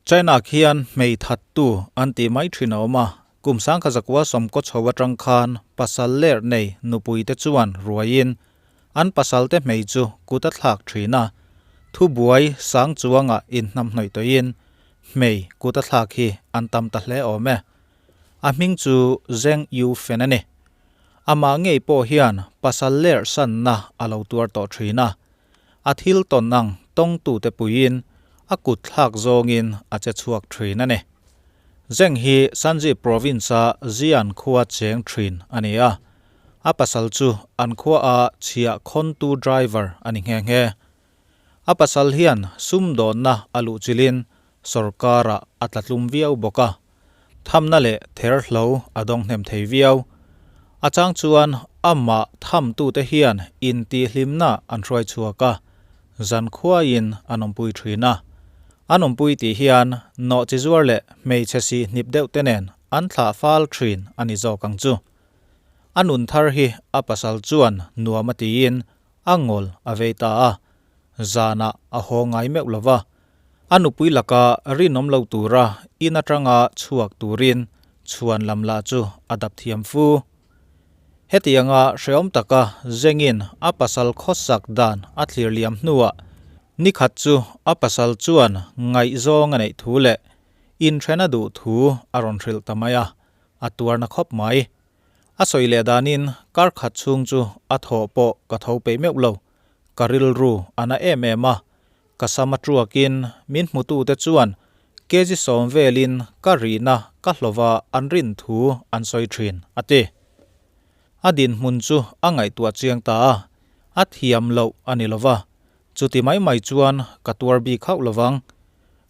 China khian hmei thattu an tih mai thin a awm a, kum 1900 sawmkaw chho atang khan pasal ler nei nupui te chuan ruaiin an pasal te hmei chu kut a thlak thin a, thubuai sang chuanga inhnamhnawih tawhin hmei kut a thlak hi an tam ta hle awm e. A hming chu Zheng Yufen a ni. Amah ngei pawh hian pasal ler sanna a lo tuar tawh thin a, a thil tawn ang tawngtute puiin a kut thlak zawngin a che chhuak thin a ni. Zheng hi Shanxi province-a Xi'an khua cheng thin a ni a, a pasal chu an khuaa chhiah khawntu driver a ni nghe nghe. A pasal hian sumdawnna a luh chilhin sawrkarah a tlatlum viau bawk a, thamna leh therhlo a dawng hnem thei viau. A chang chuan amah thamtute hian intihhlimna an hruai chhuak a, zankhuaiin an awmpui thin a. An awmpui tih hian nawhchi zuar leh hmeichhe sih hnip deuh te nen an thlah fal thin a ni zawk ang chu. A nun thar hi a pasal chuan nuam a tiin a ngawl a vei ta a, zanah a haw ngai meuh lo va. A nupui laka rinawm lo tura in atanga chhuak turin chhuan lam lah chu a dap thiam fu. Hetianga hrehawm taka Zengin a pasal khawsak dan a thlir liam hnuah nikhat chu a pasal chuan ngaihzawng a neih thu leh inthen a duh thu a rawn hrilh ta mai a, a tuarna khawp mai. A sawi leh danin kar khat chhung chu a thawh pawh ka tho peih meuh lo, ka rilru a na em em a, ka sam a tuakin min hmutute chuan kg 10 velin ka rihna ka hlawva an rin thu an sawi thin, a ti. A dinhmun chu a ngaihtuah chiang ta a, a thiam loh a ni lova, chuti mai mai chuan ka tuar bik hauh lovang.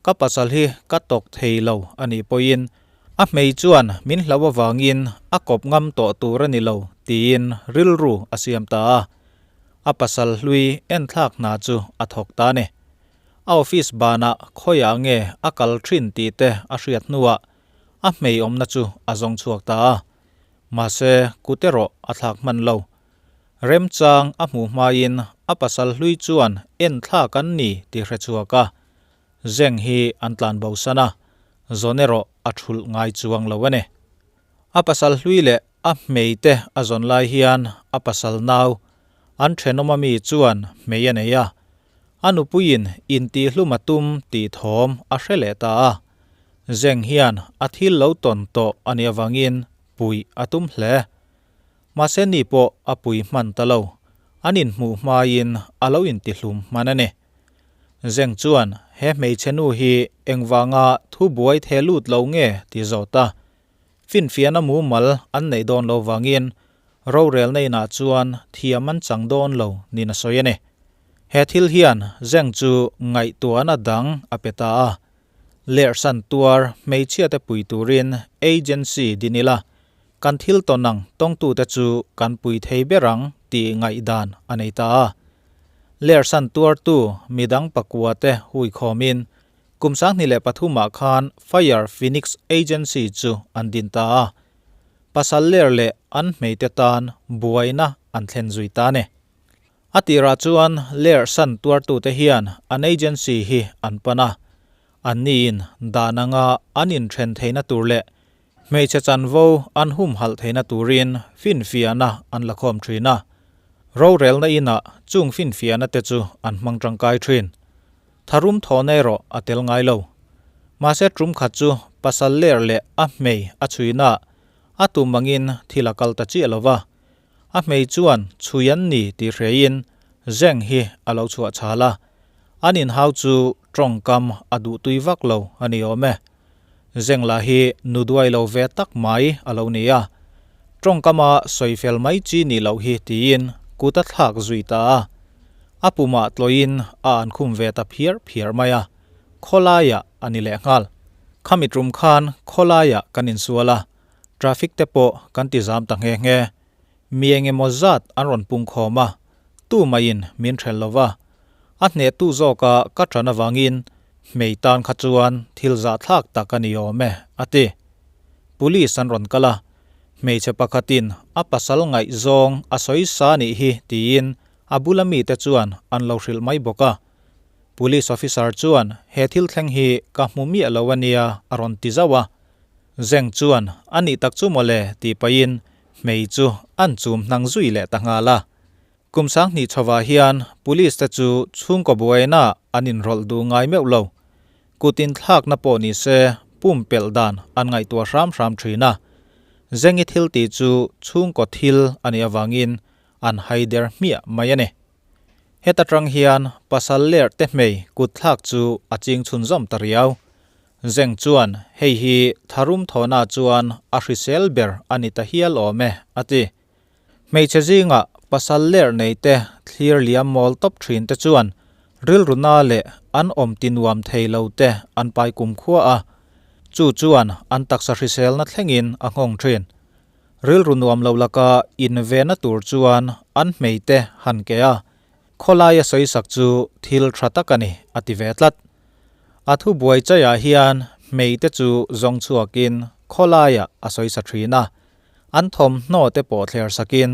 Ka pasal hi ka tawk thei lo a nih pawhin a hmei chuan min hlau avangin a kawp ngam tawh tur a ni lo tiin rilru a siam ta a. A pasal hlui enthlak hna chu a thawk ta a ni. A office banah khawiah nge a kal thin tih te a hriat hnuah a hmei awmna chu a zawng chhuak ta a. Mahse kut erawh a thlak hman lo. Remchang a hmuh hmain a pasal hlui chuan enthlak an ni tih hre chhuak a. Zeng hi an tlan bo san a, zawn erawh a thulh ngai chuang lo a ni. A pasal hlui leh a hmei te a zawn lai hian a pasal nau, an thenawm ami chuan hmei a nei a. A nupuiin intihhlum a tum tih thawm a hre leh ta a. Zeng hian a thil lo tawn tawh a nih avangin puih a tum hle. Mahse ni pawh a pui hman ta lo, an inhmuh hmaiin a lo intihlum hman a ni. Zeng chuan he hmeichhe nu hi engvanga thu buai the lut lo nge ti zawt a, finfiahna mumal an neih dawn lo vangin rorelna inah chuan thiam an chang dawn lo niin a sawi a ni. He thil hian Zeng chu ngaihtuahna dang a pe ta a, lerhsan tuar hmeichhiate pui turin agency din ila kan thil tawn ang tawngtute chu kan pui thei ber ang tih ngaihdan a nei ta a. Lerhsan tuartu midang pakua te hui khawmin kum 2003 ah khan Fire Phoenix Agency chu an din ta a. Pasal ler leh an hmeite tan buaina an thlen zui ta a ni. A tirah chuan lerhsan tuartute hian an agency hi an pan a, anniin dan anga an inthen theihna tur leh Hmeichhe chanvo an humhalh theihna turin finfiahna an la khawm thin a, rorelna inah chung finfiahna te chu an hmang tangkai thin. Tharum thawhna erawh a tel ngai lo. Mahse tum khat chu pasal ler leh a hmei a chhuina a tum angin thil a kal ta chiah lo va, a hmei chuan chhui an ni tih hreiin Zeng hi a lo chhuah chhal a, an inhau chu tawngkam a duhtui vak lo a ni awm e. Zeng lah hi nu duai lo ve tak mai a lo ni a, tawngkama sawi fel mai chi nih loh hi tiin kut a thlak zui ta a. A pumah tlawiin a an khum ve ta phiar phiar mai a, khawlaiah a ni lehnghal. Khami tum khan khawlaiah kan insual a, traffic te pawh kan ti zam ta nghe nghe. Mi eng emaw zat an rawn pung khawm a, tu maiin min hrel lo va. A hnehtu zawka ka ṭan avangin hmei tan kha chuan thil zahthlak tak a ni awm e, a ti. Police an rawn kal a, hmeichhe pakhatin a pasal ngaihzawng a sawi sa nih hi tiin a bula mite chuan an lo hrilh mai bawk a. Police officer chuan he thil thleng hi ka hmu miah lo a nia a rawn ti zauh a. Zeng chuan a nih tak chu mawle tih pahin hmei chu an chum hnang zui leh ta nghal a. Kum 2000 chhovah hian police te chu chhungkaw buaina an inrawlh duh ngai meuh lo. Kut inthlakna pawh ni se pumpelh dan an ngaihtuah hram hram thin a. Zengi thil tih chu chhungkaw thil a nih avangin an haider hmiah mai a ni. Heta tang hian pasal lerh te hmei kut thlak chu a ching chhunzawm ta riau. Zeng chuan hei hi tharum thawhna chuan a hrisel ber a ni ta hial awm e, a ti. Hmeichhe zingah pasal lerh nei te thlir liam mawl tawp thin te chuan rilru na leh an awm ti nuam thei lo te an pai kumkhua a, chu chuan an taksa hriselna thlengin a nghawng thin. Rilru nuam lo laka invena tur chuan an hmei te han ke a, khawlaia sawisak chu thil tha tak a ni, a ti ve tlat. A thu buai chaiah hian hmei te chu zawng chhuakin khawlaiah a sawisa thin a, an thawmhnaw te pawh thler sakin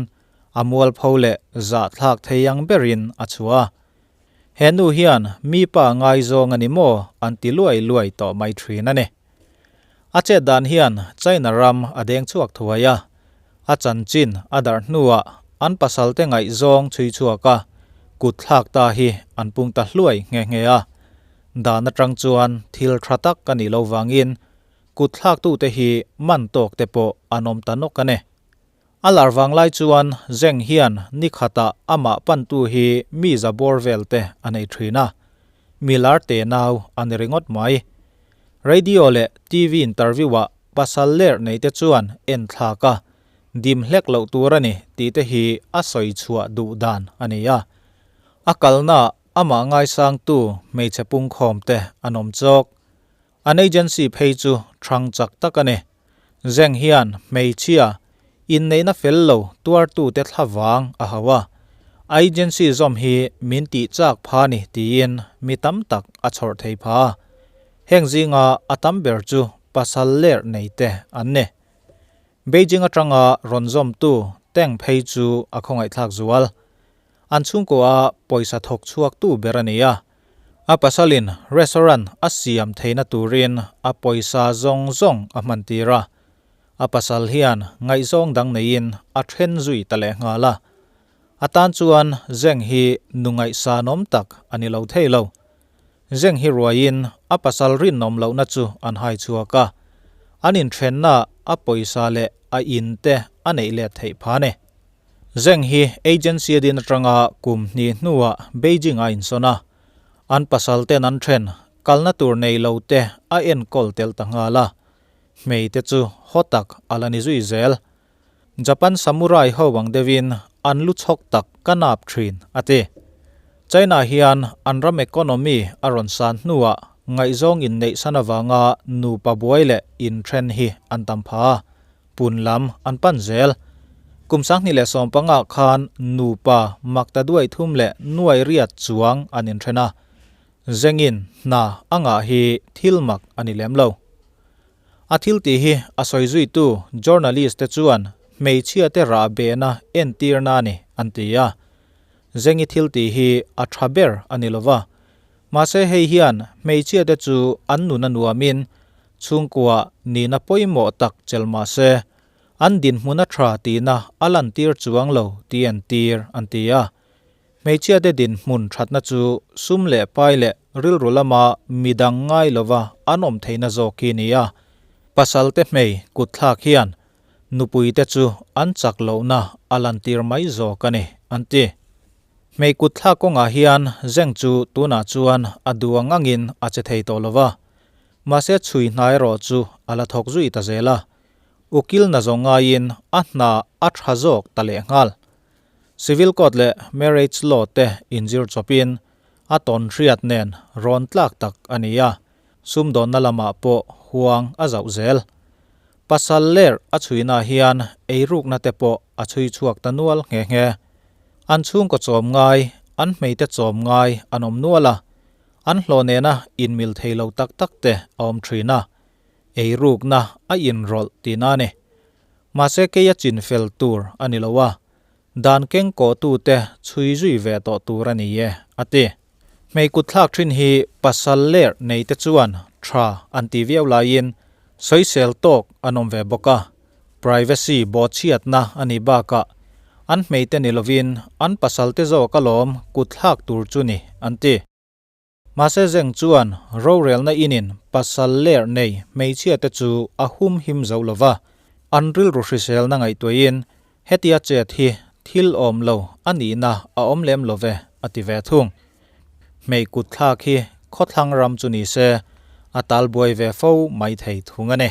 a mualpho leh zahthlak thei ang berin a chhuah a. He nu hian mi pa ngaizawng a ni maw an ti luai luai tawh mai thin a ni. A chet dan hian China ram a deng chhuak thuai a, a chanchin a darh hnuah an pasalte ngaihzawng chhui chhuak a, kut thlak ta hi an pung ta hluai nghe nghe a. Dan atang chuan thil tha tak a nih lo vangin kut thlaktute hi man tawk te pawh an awm ta nawk a ni. A lar vang lai chuan Zeng hian ni khatah amah pantu hi mi za bawr vel te a nei thin a, mi lar te nau a ni ringawt mai. Radio leh TV interview-ah pasal lerh nei te chuan en thlak a, dim hlek loh tur a ni tih te hi a sawi chhuah duh dan a ni a. A kalnaah amah ngaisangtu hmeichhe pungkhawm te an awm chawk. An agency phei chu thang chak tak a ni. Zeng hian hmeichhia inneihna fel lo tuartute thla vang a hauh a, agency zawm hi min tih chak pha ni tiin mi tam tak a chhawrh thei pha. Heng zinga a tam ber chu pasal lerh nei te an ni. Beijing atanga rawn zawmtu Teng phei chu a khawngaihthlak zual. An chhungkua pawisa thawk chhuaktu ber a ni a, a pasalin restaurant a siam theihna turin a pawisa zawng zawng a hman tir a. A pasal hian ngaihzawng dang neiin a then zui ta leh nghal a. A tan chuan Zeng hi nu ngaihsanawm tak a ni lo thei lo. Zeng hi ruaiin a pasal rinawm lohna chu an hai chhuak a, an inthenna a pawisa leh a in te a neih let theih pha ni. Zeng hi agency a din atanga kum hnih hnuah Beijing a insawn a, an pasal ten an then kalna tur nei lo te a enkawl tel ta nghal a, hmei te chu haw tak a la ni zui zel. Japan samurai ho ang deuhin an lu chhawk tak ka nap thin, a ti. China hian an ram economy a rawn san hnuah ngaihzawng inneih san avanga nupa buai leh inthen hi an tam pha a, Pun lam an pan zel. Kum 2015 khan nupa makta duai thum leh nuai riat chuang an inthen a, Zengin hna a ngah hi thil mak a ni lem lo. A thil tih hi a sawi zuitu journalist te chuan hmeichhia te rah behna entirna a ni an ti a. Zengi thil tih hi a tha ber a ni lova, mahse hei hian hmeichhia te chu an nun a nuamin Chhungkua nihna pawimawh tak chelh mah se, an dinhmun a tha tihna a lantir chuang lo tih entir an ti a. Hmeichhiate dinhmun thatna chu sum leh pai leh rilru lama midang ngai lova an awm theihna zawk hi ni a. Pasalte hmei kutthlak hian nupuite chu an chak lohna a lantir mai zawk a ni, an ti. Hmei kutthlak kawngah hian Zeng chu tunah chuan a duh ang angin a che thei tawh lova. Mahse chhui hna erawh chu a la thawk zui ta zel a, ukil na zawng ngaiin a hna a tha zawk ta leh nghal. Civil Code leh Marriage Law te inzir chawpin a tawn hriat nen rawn tlak tak a ni a, sumdawnna lamah pawh huang a zauh zel. Pasal ler a chhuina hian eirukna te pawh a chhui chhuak ta nual nghe nghe. An chhungkaw chawm ngai, an hmeite chawm ngai an awm nual a, An hlawh nena inmil thei lo tak tak te a awm thin a, eirukna a inrawlh tihna a ni. Mahse kei a chin fel tur a ni lo a, dan keng kawhtute chhui zui ve tawh tur a ni e, a ti. Hmei kut thlak thin hi pasal lerh nei te chuan tha an ti viau laiin sawisel tawk an awm ve bawk a, privacy bawhchhiatna a nih bakah an hmei te ni lovin an pasal te zawk alawm kut thlak tur chu ni an ti. Mahse Zeng chuan rorelna inin pasal lerh nei hmeichhia te chu a hum him zo lova, an rilru hriselna ngaihtuahin Hetia chet hi thil awm lo a nihna a awm lem lo ve, a ti ve thung. Hmei kut thlak hi khawthlang ram chu ni se, a tal buai ve fo mai thei thung a ni.